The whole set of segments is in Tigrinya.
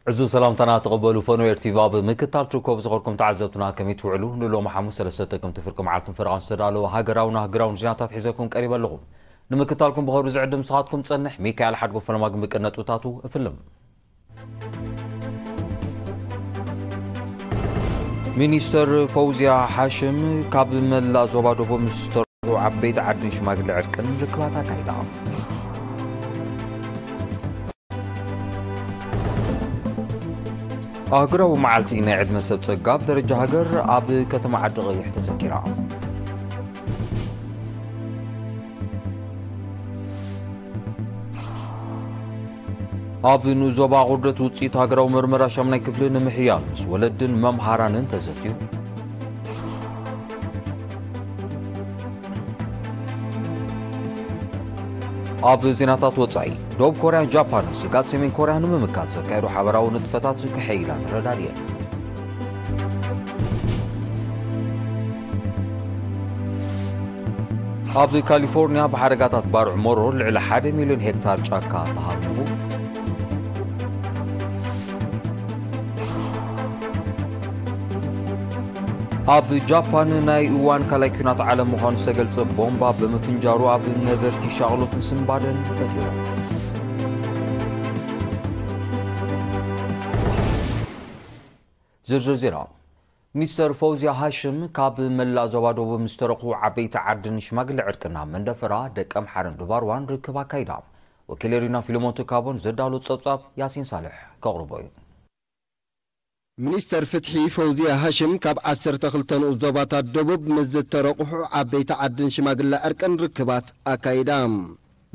ዕዙዝ ሰላምታና ተቐበሉ። ፈኖ ኤር ቲቪ ኣብ ምክታል ትርከቡ ዝኸርኩም ተዓዘብትና ከመይ ትውዕሉ? ንሎሚ ሓሙስ ሰለስተ ጥቅምቲ ፍርቂ መዓልትን ፈረቓን ዝተዳለወ ሃገራውን ኣህጉራውን ዜናታት ሒዘኩም ቀሪበ ኣለኹ። ንምክታልኩም ብኸሩ ዝዕድም ንስኻትኩም ጸንሕ። ሚካኤል ሓድጎ ፈለማ ግን ብቅድመ ነጥብታቱ እፍልም። ሚኒስተር ፈውዝያ ሓሽም ካብ መላእ ዞባ ደቡብ ምስ ዝተረፉ ዓበይቲ ዓድን ሽማግለ ዕርቅን ርክባት ኣካይዳ። ኣህጉራዊ መዓልቲ ናይ ዕድመ ሰብ ጸጋ ኣብ ደረጃ ሃገር ኣብ ከተማ ዓዲ ቀይሕ ተዘኪራ። ኣብ ንኡስ ዞባ ኣቑርደት ውጽኢት ሃገራዊ መርመራ ሻምናይ ክፍሊ ንምሕያል ምስ ወለድን መምሃራንን ተዘትዩ። ኣብ ዜናታት ወጻኢ፣ ደቡብ ኮርያን ጃፓንን ስግኣት ሰሜን ኮርያ ንምምካት ዘካየዱ ሓበራዊ ንጥፈታት ክሕይላ ተረዳድየን። ኣብ ካሊፎርኒያ ብሓደጋታት ባርዕ ሞሮር ልዕሊ ሓደ ሚልዮን ሄክታር ጫካ ተሃሪሙ። ኣብ ጃፓን ናይ እዋን ካልኣይ ኲናት ዓለም ምዃኑ ዝተገልጸ ቦምባ ብምፍንጃሩ ኣብ ነበርቲ ሻቕሎትን ስንባደን ፈጢሩ። ዝርዝር ዜና። ሚኒስተር ፈውዝያ ሃሽም ካብ መላእ ዞባ ደቡብ ምስ ተረኽቡ ዓበይቲ ዓድን ሽማግለ ዕርቅና መንደፈራ፣ ደቀ ምሓረን ድባርዋን ርክብ ኣካይዳ። ወኪል ኤሪና ፊልሞን ትካቦን ዘዳሎ ጸብጻብ ያሲን ሳልሕ ከቕርቦ እዩ። ሚኒስተር ፍትሒ ፈውዝያ ሃሽም ካብ ዓሰርተ ክልተ ንኡስ ዞባታት ደቡብ ምስ ዝተረቑሑ ዓበይቲ ዓድን ሽማግለ ዕርቅን ርክባት ኣካይዳ።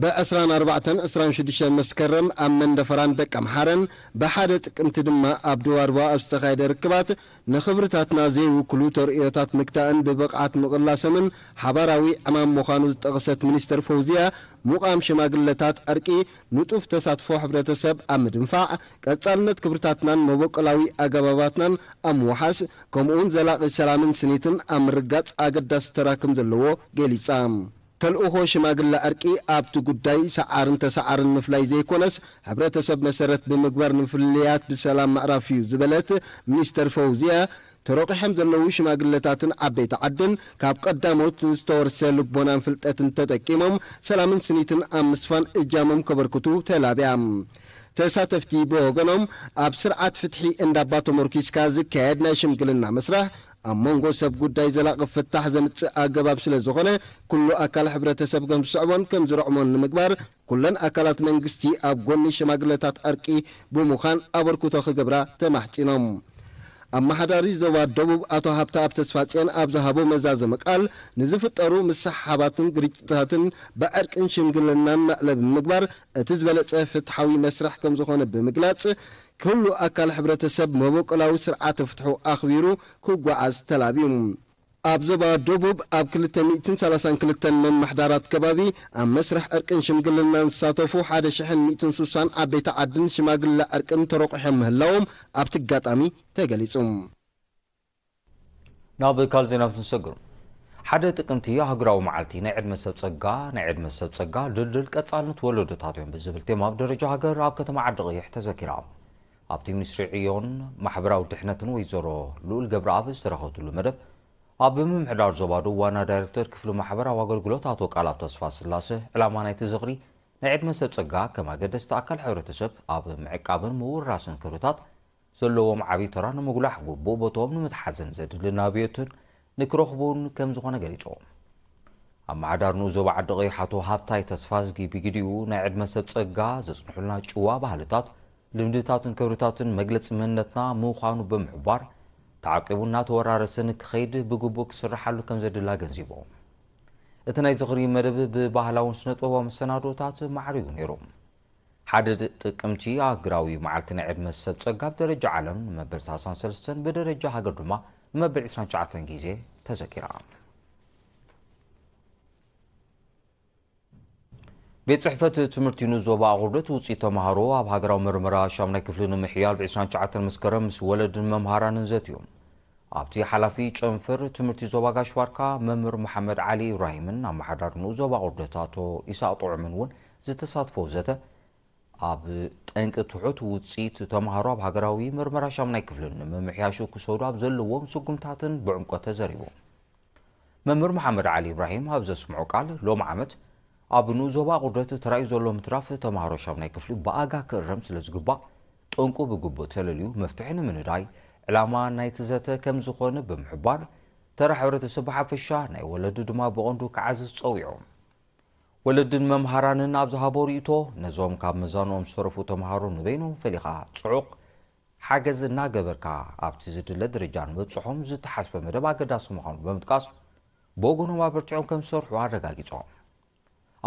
ብ ዕስራን ኣርባዕተን ዕስራን ሽዱሽተን መስከረም ኣብ መንደፈራን ደቀ ምሓረን፣ ብሓደ ጥቅምቲ ድማ ኣብ ድባርዋ ኣብ ዝተኻየደ ርክባት፣ ንኽብርታትና ዘይውክሉ ተርእዮታት ምግታእን ብብቕዓት ምቕላሶምን ሓባራዊ ዕማም ምዃኑ ዝጠቐሰት ሚኒስተር ፈውዝያ፣ ምቋም ሽማግለታት ዕርቂ፣ ንጡፍ ተሳትፎ ሕብረተሰብ ኣብ ምድንፋዕ፣ ቀጻልነት ክብርታትናን መበቆላዊ ኣገባባትናን ኣብ ምውሓስ፣ ከምኡውን ዘላቒ ሰላምን ስኒትን ኣብ ምርጋጽ ኣገዳሲ ተራ ከም ዘለዎ ገሊጻ። ተልእኾ ሽማግለ ዕርቂ ኣብቲ ጉዳይ ሰዓርን ተሰዓርን ምፍላይ ዘይኮነስ፣ ሕብረተሰብ መሰረት ብምግባር ንፍልልያት ብሰላም ምዕራፍ እዩ ዝበለት ሚኒስተር ፈውዝያ፣ ተሮቂሖም ዘለዉ ሽማግለታትን ዓበይቲ ዓድን ካብ ቀዳሞት ዝተወርሰ ልቦናን ፍልጠትን ተጠቂሞም ሰላምን ስኒትን ኣብ ምስፋን እጃሞም ከበርክቱ ተላብያ። ተሳተፍቲ ብወገኖም፣ ኣብ ስርዓት ፍትሒ እንዳባ ተመርኪስካ ዝካየድ ናይ ሽምግልና መስርሕ፣ ኣብ መንጎ ሰብ ጉዳይ ዘላቒ ፍታሕ ዘምጽእ ኣገባብ ስለ ዝኾነ፣ ኩሉ ኣካል ሕብረተሰብ ከም ዝስዕቦን ከም ዝርዕሞን ንምግባር፣ ኩለን ኣካላት መንግስቲ ኣብ ጎኒ ሽማግለታት ዕርቂ ብምዃን ኣበርክቶ ክገብራ ተማሕጺኖም። ኣመሓዳሪ ዞባ ደቡብ ኣቶ ሃብተኣብ ተስፋጽዮን ኣብ ዝሃቦ መዛዘሚ ቃል፣ ንዝፍጠሩ ምስሕሓባትን ግርጭታትን ብዕርቅን ሽምግልናን መዕለቢ ምግባር እቲ ዝበለጸ ፍትሓዊ መስርሕ ከም ዝኾነ ብምግላጽ፣ ኩሉ ኣካል ሕብረተሰብ መበቆላዊ ስርዓተ ፍትሑ ኣኽቢሩ ክጓዓዝ ተላብዩ። ኣብ ዞባ ደቡብ ኣብ ክልተ ሚእትን ሰላሳን ክልተን መማሕዳራት ከባቢ ኣብ መስርሕ ዕርቅን ሽምግልናን ዝሳተፉ ሓደ ሽሕን ሚእትን ሱሳን ዓበይቲ ዓድን ሽማግለ ዕርቅን ተሮቂሖም ምህላዎም ኣብቲ ኣጋጣሚ ተገሊጹ። ናብ ካልእ ዜና ክንሰግር። ሓደ ጥቅምቲ ኣህጉራዊ መዓልቲ ናይ ዕድመ ሰብ ጸጋ፣ ናይ ዕድመ ሰብ ጸጋ ድልድል ቀጻልነት ወለዶታት እዮም ብዝብል ቴማ ኣብ ደረጃ ሃገር ኣብ ከተማ ዓዲ ቀይሕ ተዘኪራ። ኣብቲ ሚኒስትሪ ዕዮን ማሕበራዊ ድሕነትን ወይዘሮ ልኡል ገብረኣብ ዝተረኸብትሉ መደብ፣ ኣብ ምምሕዳር ዞባ ደቡብ ዋና ዳይሬክተር ክፍሊ ማሕበራዊ ኣገልግሎት ኣቶ ቃልኣብ ተስፋ ስላሰ፣ ዕላማ ናይቲ ዝኽሪ ናይ ዕድመ ሰብ ጸጋ ከም ኣገደስቲ ኣካል ሕብረተሰብ ኣብ ምዕቃብን ምውራስን ክብርታት ዘለዎም ዓብዪ ተራ ንምጉላሕ፣ ግቡእ ቦትኦም ንምትሓዝን ዘድሊ ናብዮትን ንክረኽቡን ከም ዝኾነ ገሊጾም። ኣመሓዳሪ ንኡስ ዞባ ዓዲ ቀይሕ ኣቶ ሃብታይ ተስፋዝጊ ብግዲኡ፣ ናይ ዕድመ ሰብ ጸጋ ዘጽንሑልና ጭዋ ባህልታት፣ ልምድታትን ክብርታትን መግለጺ መንነትና ምዃኑ ብምሕባር፣ ተዓቂቡ እናተወራረሰ ንክኸይድ ብግቡእ ክስርሓሉ ከም ዘድሊ ኣገንዚቦም። እቲ ናይ ዝኽሪ መደብ ብባህላውን ስነ-ጥበባዊ መሰናዶታት ማዕሪጉ ነይሩ። ሓደ ጥቅምቲ ኣህጉራዊ መዓልቲ ናይ ዕድመ ሰብ ጸጋ ብደረጃ ዓለም ንመበል ሰላሳን ሰለስተን፣ ብደረጃ ሃገር ድማ ንመበል ዕስራን ትሽዓተን ግዜ ተዘኪራ። ቤት ጽሕፈት ትምህርቲ ንኡስ ዞባ ኣቑርደት ውጽኢት ተመሃሮ ኣብ ሃገራዊ መርመራ ሻምናይ ክፍሊ ንምሕያል ብ ዕስራን ትሽዓተን መስከረም ምስ ወለድን መምሃራንን ዘትዩ። ኣብቲ ሓላፊ ጨንፈር ትምህርቲ ዞባ ጋሽ ባርካ መምህር መሓመድ ዓሊ ኢብራሂምን ኣመሓዳሪ ንኡስ ዞባ ኣቑርደት ኣቶ ኢሳቕ ጥዑምን እውን ዝተሳትፎ ዘተ ኣብ ጠንቂ ትሑት ውፅኢት ተምሃሮ ኣብ ሃገራዊ መርመራ ሻምናይ ክፍልን ንምምሕያሹ ክሰዱ ኣብ ዘለዎም ስጉምታትን ብዕምቆት ተዘሪቡ። መምህር መሓመድ ዓሊ ኢብራሂም ኣብ ዘስምዖ ቃል፣ ሎም ዓመት ኣብ ንኡስ ዞባ ቁደት ተራእዩ ዘሎ ምትራፍ ተምሃሮ ሻምናይ ክፍሊ ብኣጋ ክእረም ስለ ዝግባእ፣ ጠንቁ ብግቡእ ተለልዩ መፍትሒ ንምንዳይ ዕላማ ናይቲ ዘተ ከም ዝኾነ ብምሕባር፣ ተራ ሕብረተሰብ ብሓፈሻ ናይ ወለዲ ድማ ብቐንዱ ክዓዝዝ ጸዊዑ። ወለድን መምሃራንን ኣብ ዝሃቦ ርእይቶ፣ ነዞም ካብ መዛንኦም ዝተረፉ ተምሃሮ ንበይኖም ፈሊኻ ጽዑቕ ሓገዝ እናገበርካ ኣብቲ ዝድለ ደረጃ ንምብጽሖም ዝተሓስበ መደብ ኣገዳሲ ምዃኑ ብምጥቃስ፣ ብወገኖም ኣበርቲዖም ከም ዝሰርሑ ኣረጋጊጾም።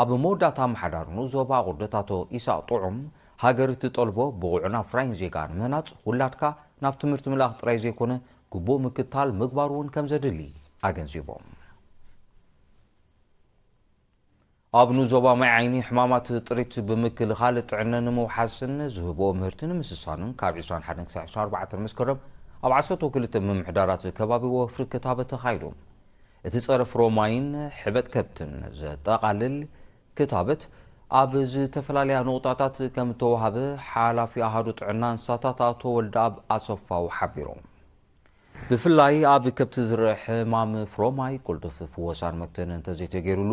ኣብ መወዳእታ ኣመሓዳሪ ንኡስ ዞባ ቁደት ኣቶ ኢሳቕ ጥዑም፣ ሃገር እትጠልቦ ብቑዕን ኣፍራይን ዜጋ ንምህናጽ ውላድካ ናብ ትምህርቲ ምልኣኽ ጥራይ ዘይኮነ ግቡእ ምክትታል ምግባር እውን ከም ዘድሊ ኣገንዚቦም። ኣብ ንኡስ ዞባ ማይ ዓይኒ ሕማማት ጥሪት ብምክልኻል ጥዕነ ንምውሓስን ዝህብኦ ምህርቲ ንምስሳንን ካብ ዕስራን ሓደን ክሳብ ዕስራን ኣርባዕተን መስከረም ኣብ ዓሰርተ ክልተ ምምሕዳራት ከባቢ ወፍሪ ክታበት ተኻይዱ። እቲ ጸረ ፍሮማይን ሕበጥ ከብትን ዘጠቓልል ክታበት ኣብ ዝተፈላለያ ንቑጣታት ከም እተዋህበ ሓላፊ ኣሃዱ ጥዕና እንስሳታት ኣቶ ወልደኣብ ኣሰፋው ሓቢሮም። ብፍላይ ኣብ ከብቲ ዝረአ ሕማም ፍሮማይ ቅልጡፍ ፍወሳን መክተን እንተዘይተገይሩሉ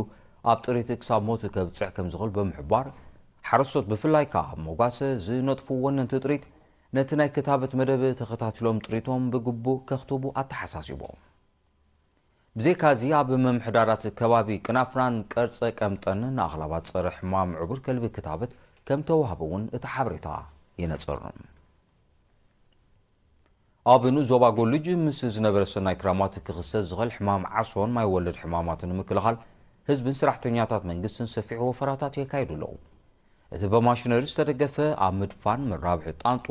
ኣብ ጥሪት ክሳብ ሞት ከብጽሕ ከም ዝኽእል ብምሕባር፣ ሓረስቶት ብፍላይ ከኣ ኣብ ሞጓሰ ዝነጥፉ ወነንቲ ጥሪት ነቲ ናይ ክታበት መደብ ተኸታቲሎም ጥሪቶም ብግቡእ ከኽትቡ ኣተሓሳሲቦም። ብዘይካዚ ኣብ ምምሕዳራት ከባቢ ቅናፍራን ቀርጸ ቀምጠን ንኣኽላባት ጸረ ሕማም ዕቡር ከልቢ ክታበት ከም ተዋህበ እውን እቲ ሓበሬታ የነጽር። ኣብ ንኡስ ዞባ ጎልጅ ምስ ዝነበረ ሰናይ ክራማት ክኽሰት ዝኽእል ሕማም ዓሶን ማይ ወለድ ሕማማትን ንምክልኻል ህዝብን ሰራሕተኛታት መንግስትን ሰፊሕ ወፈራታት የካይዱ ኣለዉ። እቲ ብማሽነሪ ዝተደገፈ ኣብ ምድፋን መራብሒ ጣንጡ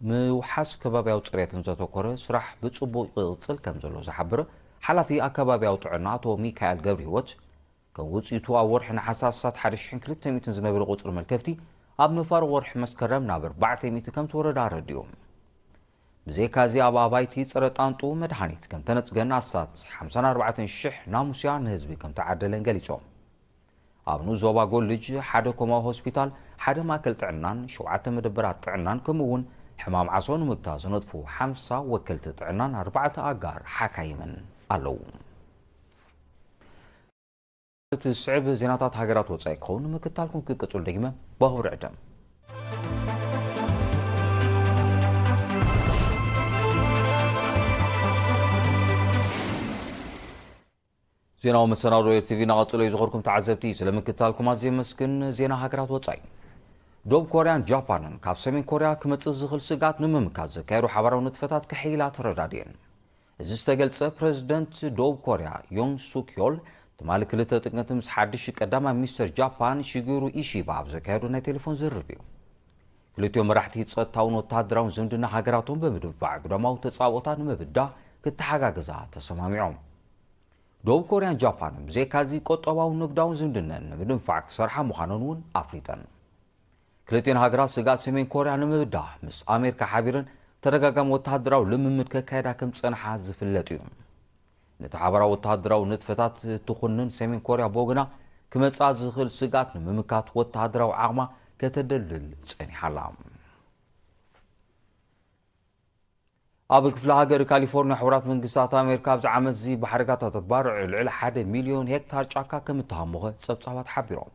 ምውሓስ ከባቢያዊ ጽሬትን ዘተኮረ ስራሕ ብጽቡቕ ይቕጽል ከም ዘሎ ዝሓበረ ሓላፊ ኣከባቢያዊ ጥዕና ኣቶ ሚካኤል ገብረ ህይወት፣ ከም ውጽኢቱ ኣብ ወርሒ ነሓሰ ኣስታት ሓደ ሽሕን ክልተ ሚእትን ዝነበረ ቁጽሪ መልከፍቲ ኣብ መፋርቕ ወርሒ መስከረም ናብ ኣርባዕተ ሚእቲ ከም ዝወረደ ኣረዲኡ። ብዘይካዚ ኣብ ኣባይቲ ጸረ ጣንጡ መድሃኒት ከም ተነጽገን ኣስታት ሓምሳን ኣርባዕተን ሽሕ ናሙስያ ንህዝቢ ከም ተዓደለን ገሊጾም። ኣብ ንኡስ ዞባ ጎልጅ ሓደ ኮማዊ ሆስፒታል፣ ሓደ ማእከል ጥዕናን ሸውዓተ መደበራት ጥዕናን ከምኡ እውን ሕማም ዓሶ ንምግታ ዝነጥፉ ሓምሳ ወከልቲ ጥዕናን ኣርባዕተ ኣጋር ሓካይምን ኣለዉ። እቲ ዝስዕብ ዜናታት ሃገራት ወጻኢ ክኸውን ምክታልኩም ክቅጽሉ ደጊመ ብኽብሪ ዕደም። ዜናዊ መሰናዶ ኤር ቲቪ እናቐጸሎ እዩ። ዝኸርኩም ተዓዘብቲ፣ ስለ ምክታልኩም ኣዝየ የመስግን። ዜና ሃገራት ወጻኢ። ደቡብ ኮርያን ጃፓንን ካብ ሰሜን ኮርያ ክመጽእ ዝኽእል ስግኣት ንምምካት ዘካየዱ ሓባራዊ ንጥፈታት ከሕይላ ተረዳድየን። እዚ ዝተገልጸ ፕረዚደንት ደቡብ ኮርያ ዮን ሱክ ዮል ትማሊ ክልተ ጥቅምቲ ምስ ሓድሽ ቀዳማይ ሚኒስተር ጃፓን ሺጌሩ ኢሺባ ኣብ ዘካየዱ ናይ ቴሌፎን ዝርርብ እዩ። ክልቲኦም መራሕቲ ጸጥታውን ወተሃደራውን ዝምድና ሃገራቶም ብምድንፋዕ ግዳማዊ ተጻብኦታት ንምብዳህ ክተሓጋገዛ ተሰማሚዖም። ደቡብ ኮርያን ጃፓንን ብዘይካዚ ቁጠባውን ንግዳውን ዝምድነን ንምድንፋዕ ክሰርሓ ምዃነን እውን ኣፍሊጠን። ክልቲኤን ሃገራት ስግኣት ሰሜን ኮርያ ንምብዳህ ምስ ኣሜሪካ ሓቢረን ተደጋጋሚ ወተሃደራዊ ልምምድ ከካየዳ ከም ዝጸንሓ ዝፍለጥ እዩ። ነቲ ሓባራዊ ወተሃደራዊ ንጥፈታት ትኹንን ሰሜን ኮርያ ብወገና ክመጽኣ ዝኽእል ስግኣት ንምምካት ወተሃደራዊ ዓቕማ ከተደልድል ጸኒሓ ኣላ። ኣብ ክፍለ ሃገር ካሊፎርኒያ ሕቡራት መንግስታት ኣሜሪካ ኣብዚ ዓመት እዚ ብሓደጋታት ባርዕ ልዕሊ ሓደ ሚልዮን ሄክታር ጫካ ከም እተሃሞኸ ጸብጻባት ሓቢሮም።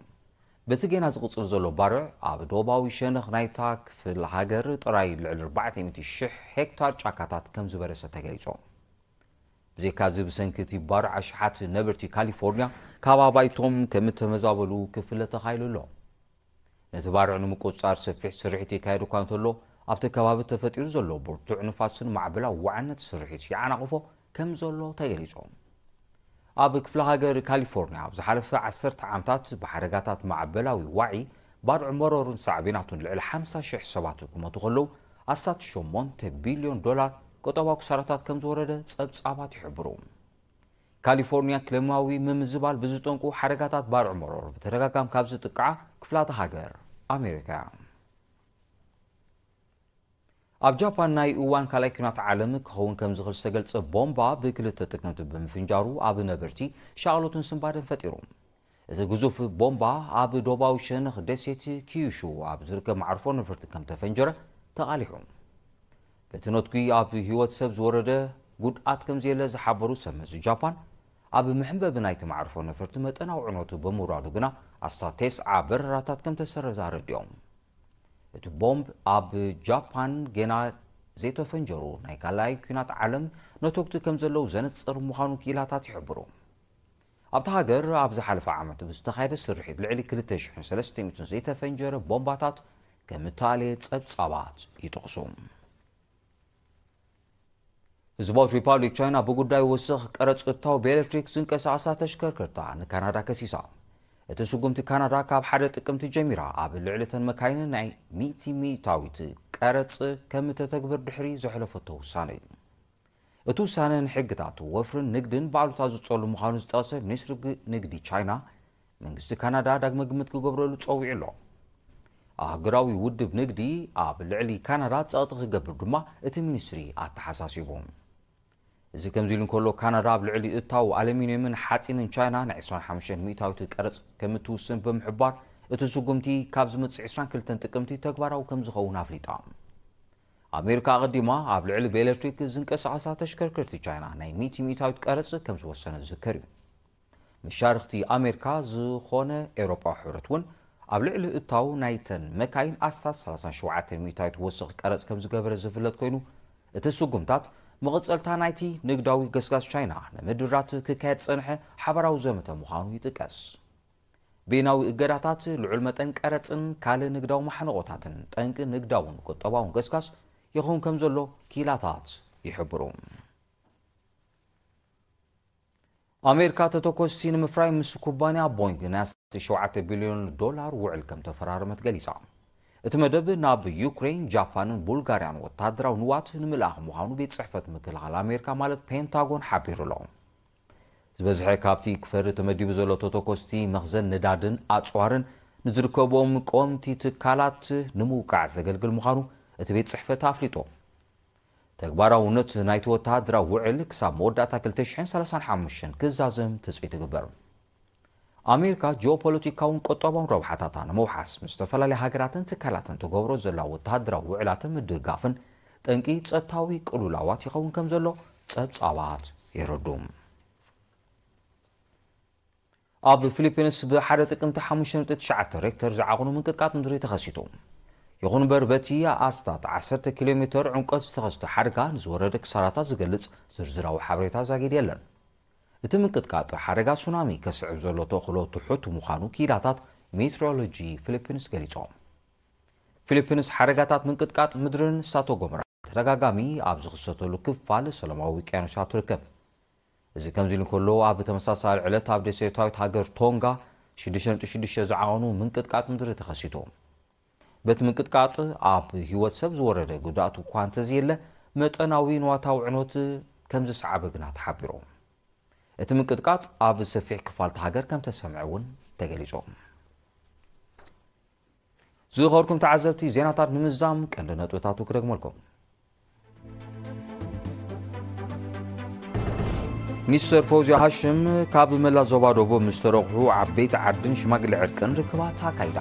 በቲ ጌና ዝቕጽል ዘሎ ባርዕ ኣብ ደቡባዊ ሸነኽ ናይታ ክፍለ ሃገር ጥራይ ልዕሊ ኣርባዕተ ሚእቲ ሽሕ ሄክታር ጫካታት ከም ዝበረሰ ተገሊጹ። ብዘይካዚ ብሰንኪ እቲ ባርዕ ኣሽሓት ነበርቲ ካሊፎርኒያ ካብ ኣባይቶም ከም እተመዛበሉ ክፍለጥ ተኻኢሉ ኣሎ። ነቲ ባርዕ ንምቁጽጻር ሰፊሕ ስርሒት ይካየድ እኳ እንተሎ፣ ኣብቲ ከባቢ ተፈጢሩ ዘሎ ብርቱዕ ንፋስን ማዕበላዊ ዋዕነት ስርሒት ይዓናቕፎ ከም ዘሎ ተገሊጹ። ኣብ ክፍለ ሃገር ካሊፎርኒያ ኣብ ዝሓለፈ ዓሰርተ ዓመታት ብሓደጋታት ማዕበላዊ ዋዒ፣ ባርዕ መሮርን ሳዕቤናቱን ልዕሊ ሓምሳ ሽሕ ሰባት ክሞቱ ከለዉ፣ ኣስታት ሸሞንተ ቢልዮን ዶላር ቁጠባዊ ክሳራታት ከም ዝወረደ ጸብጻባት ይሕብሩ። ካሊፎርኒያ ክሌማዊ ምምዝባል ብዝጠንቁ ሓደጋታት ባርዕ መሮር ብተደጋጋሚ ካብ ዝጥቅዓ ክፍላተ ሃገር ኣሜሪካ እያ። ኣብ ጃፓን ናይ እዋን ካልኣይ ኲናት ዓለም ክኸውን ከም ዝኽእል ዝተገልጸ ቦምባ ብክልተ ጥቅምቲ ብምፍንጃሩ ኣብ ነበርቲ ሻቕሎትን ስንባደን ፈጢሩ። እዚ ግዙፍ ቦምባ ኣብ ዶባዊ ሸነኽ ደሴት ኪዩሹ ኣብ ዝርከብ መዓርፎ ነፈርቲ ከም ተፈንጀረ ተቓሊሑ። በቲ ነትጒ ኣብ ህይወት ሰብ ዝወረደ ጉድኣት ከም ዘየለ ዝሓበሩ ሰብ መዚ ጃፓን፣ ኣብ መሕንበቢ ናይቲ መዓርፎ ነፈርቲ መጠናዊ ዕኖቱ ብምውራዱ ግና ኣስታት ተስዓ በረራታት ከም ተሰረዘ ኣረዲኦም። እቲ ቦምብ ኣብ ጃፓን ጌና ዘይተፈንጀሩ ናይ ካልኣይ ኲናት ዓለም ነተጉቲ ከም ዘለዉ ዘነጽር ምዃኑ ክኢላታት ይሕብሩ። ኣብታ ሃገር ኣብ ዝሓለፈ ዓመት ብዝተኻየደ ስርሒት ልዕሊ ክልተ ሽሕን ሰለስተ ሚእትን ዘይተፈንጀረ ቦምባታት ከም እተኣልየ ጸብጻባት ይጠቕሱ። ህዝባዊት ሪፓብሊክ ቻይና ብጉዳይ ወሰኽ ቀረጽ እታው ብኤሌክትሪክ ዝንቀሳቐሳ ተሽከርከርታ ንካናዳ ከሲሳ። እቲ ስጉምቲ ካናዳ ካብ ሓደ ጥቅምቲ ጀሚራ ኣብ ልዕሊ እተን መካይን ናይ ሚእቲ ሚእታዊት ቀረጽ ከም እተተግብር ድሕሪ ዘሕለፈቶ ውሳነ እዩ። እቲ ውሳነ ንሕግታት ወፍርን ንግድን ብኣሉታ ዝጸሉ ምዃኑ ዝጠቐሰ ሚኒስትሪ ግ-፣ ንግዲ ቻይና፣ መንግስቲ ካናዳ ዳግመ ግምት ክገብረሉ ጸዊዑ ኣሎ። ኣህጉራዊ ውድብ ንግዲ ኣብ ልዕሊ ካናዳ ጸቕጢ ክገብር ድማ እቲ ሚኒስትሪ ኣተሓሳሲቡ። እዚ ከምዚ ኢሉ እንከሎ፣ ካናዳ ኣብ ልዕሊ እታው ኣሉሚንየምን ሓጺንን ቻይና ናይ ዕስራን ሓሙሽተን ሚእታዊት ቀረጽ ከም እትውስን ብምሕባር፣ እቲ ስጉምቲ ካብ ዝመጽእ ዕስራን ክልተን ጥቅምቲ ተግባራዊ ከም ዝኸውን ኣፍሊጣ። ኣሜሪካ ኣቐዲማ ኣብ ልዕሊ ብኤሌክትሪክ ዝንቀሳቐሳ ተሽከርከርቲ ቻይና ናይ ሚእቲ ሚእታዊት ቀረጽ ከም ዝወሰነ ዝዝከር እዩ። መሻርኽቲ ኣሜሪካ ዝኾነ ኤውሮጳዊ ሕብረት እውን ኣብ ልዕሊ እታው ናይተን መካይን ኣስታት ሰላሳን ሸውዓተን ሚእታዊት ወሰኽ ቀረጽ ከም ዝገበረ ዝፍለጥ ኮይኑ፣ እቲ ስጉምታት መቐጸልታ ናይቲ ንግዳዊ ገስጋስ ቻይና ንምድራት ክካየድ ዝጸንሐ ሓባራዊ ዘመተ ምዃኑ ይጥቀስ። በይናዊ እገዳታት፣ ልዑል መጠን ቀረጽን ካልእ ንግዳዊ ማሕነቆታትን ጠንቂ ንግዳውን ቁጠባውን ገስጋስ ይኸውን ከም ዘሎ ክኢላታት ይሕብሩ። ኣሜሪካ ተተኮስቲ ንምፍራይ ምስ ኩባንያ ቦይንግ ናይ ኣስታት ሸውዓተ ቢልዮን ዶላር ውዕል ከም ተፈራረመት ገሊጻ። እቲ መደብ ናብ ዩክሬን፣ ጃፓንን ቡልጋርያን ወተሃደራዊ ንዋት ንምልኣኽ ምዃኑ ቤት ጽሕፈት ምክልኻል ኣሜሪካ ማለት ፔንታጎን ሓቢሩ ኣሎ። ዝበዝሐ ካብቲ ክፈሪ ተመዲቡ ዘሎ ተተኮስቲ መኽዘን ነዳድን ኣጽዋርን ንዝርከብዎም ቀወምቲ ትካላት ንምውቃዕ ዘገልግል ምዃኑ እቲ ቤት ጽሕፈት ኣፍሊጡ። ተግባራውነት ናይቲ ወተሃደራዊ ውዕል ክሳብ መወዳእታ ክልተ ሽሕን ሰላሳን ሓሙሽተን ክዛዘም ትጽቢት ይግበር። ኣሜሪካ ጂኦፖለቲካውን ቁጠባውን ረብሓታታ ንምውሓስ ምስ ዝተፈላለዩ ሃገራትን ትካላትን ትገብሮ ዘላ ወተሃደራዊ ውዕላትን ምድግጋፍን ጠንቂ ጸጥታዊ ቅልውላዋት ይኸውን ከም ዘሎ ጸብጻባት የረዱ። ኣብ ፊሊፒንስ ብሓደ ጥቅምቲ ሓሙሽተ ነጥቢ ትሽዓተ ሬክተር ዝዓቕኑ ምንቅጥቃጥ ምድሪ ተኸሲቱ። ይኹን እምበር፣ በቲ ኣስታት ዓሰርተ ኪሎ ሜተር ዕምቆት ዝተኸስተ ሓደጋ ንዝወረደ ክሳራታት ዝገልጽ ዝርዝራዊ ሓበሬታ ዛጊድ የለን። እቲ ምንቅጥቃጥ ሓደጋ ሱናሚ ከስዕብ ዘሎ ተኽእሎ ትሑት ምዃኑ ክኢላታት ሜትሮሎጂ ፊሊፒንስ ገሊጾም። ፊሊፒንስ ሓደጋታት ምንቅጥቃጥ ምድርን እሳተ ጎመራ ተደጋጋሚ ኣብ ዝኽሰተሉ ክፋል ሰላማዊ ውቅያኖስ እያ ትርከብ። እዚ ከምዚ ኢሉ እንከሎ፣ ኣብ ተመሳሳሊ ዕለት ኣብ ደሴታዊት ሃገር ቶንጋ ሽዱሽተ ነጥቢ ሽዱሽተ ዝዓቐኑ ምንቅጥቃጥ ምድሪ ተኸሲቱ። በቲ ምንቅጥቃጥ ኣብ ህይወት ሰብ ዝወረደ ጉድኣት እኳ እንተዘየለ፣ መጠናዊ ንዋታዊ ዕንወት ከም ዝሰዓበ ግና ተሓቢሩ። እቲ ምንቅጥቃጥ ኣብ ሰፊሕ ክፋል እታ ሃገር ከም ተሰምዐ እውን ተገሊጹ። ዝኸርኩም ተዓዘብቲ፣ ዜናታት ንምዛም ቀንዲ ነጥብታቱ ክደግመልኩም። ሚኒስተር ፈውዝያ ሃሽም ካብ መላ ዞባ ደቡብ ምስ ተረኽቡ ዓበይቲ ዓድን ሽማግለ ዕርቅን ርክባት ኣካይዳ።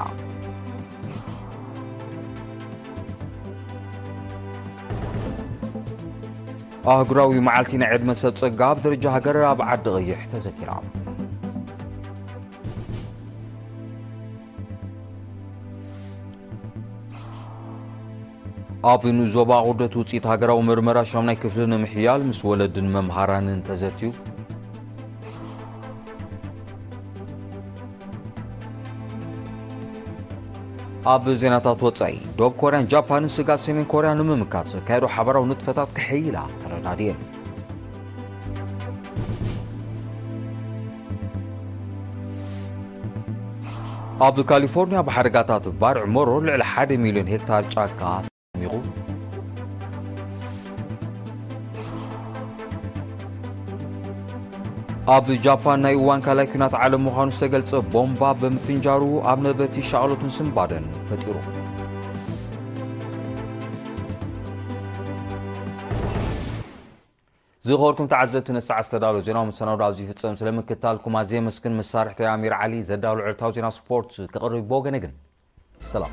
ኣህጉራዊ መዓልቲ ናይ ዕድመ ሰብ ጸጋ ኣብ ደረጃ ሃገር ኣብ ዓዲ ቀይሕ ተዘኪራ። ኣብ ንኡስ ዞባ ቁደት ውጽኢት ሃገራዊ ምርመራ ሻምናይ ክፍሊ ንምሕያል ምስ ወለድን መምሃራንን ተዘትዩ። ኣብ ዜናታት ወጻኢ፣ ደቡብ ኮርያን ጃፓንን ስግኣት ሰሜን ኮርያ ንምምካት ዘካየዶ ሓባራዊ ንጥፈታት ክሕይላ ተረዳድየን። ኣብ ካሊፎርኒያ ብሓደጋታት ባርዕ መሮ ልዕሊ ሓደ ሚልዮን ሄክታር ጫካ ተሚቑ። ኣብ ጃፓን ናይ እዋን ካልኣይ ኲናት ዓለም ምዃኑ ዝተገልጸ ቦምባ ብምፍንጃሩ ኣብ ነበርቲ ሻቕሎትን ስንባደን ፈጢሩ። ዝኸበርኩም ተዓዘብቲ፣ ነሰዓት ዝተዳለወ ዜናዊ መሰናዶ ኣብዚ ይፍጸም። ስለምክትታልኩም ኣዝየ የመስግን። መሳርሕተይ ኣሚር ዓሊ ዘዳሉ ዕለታዊ ዜና ስፖርት ከቕርብ ብወገነ ግን ሰላም።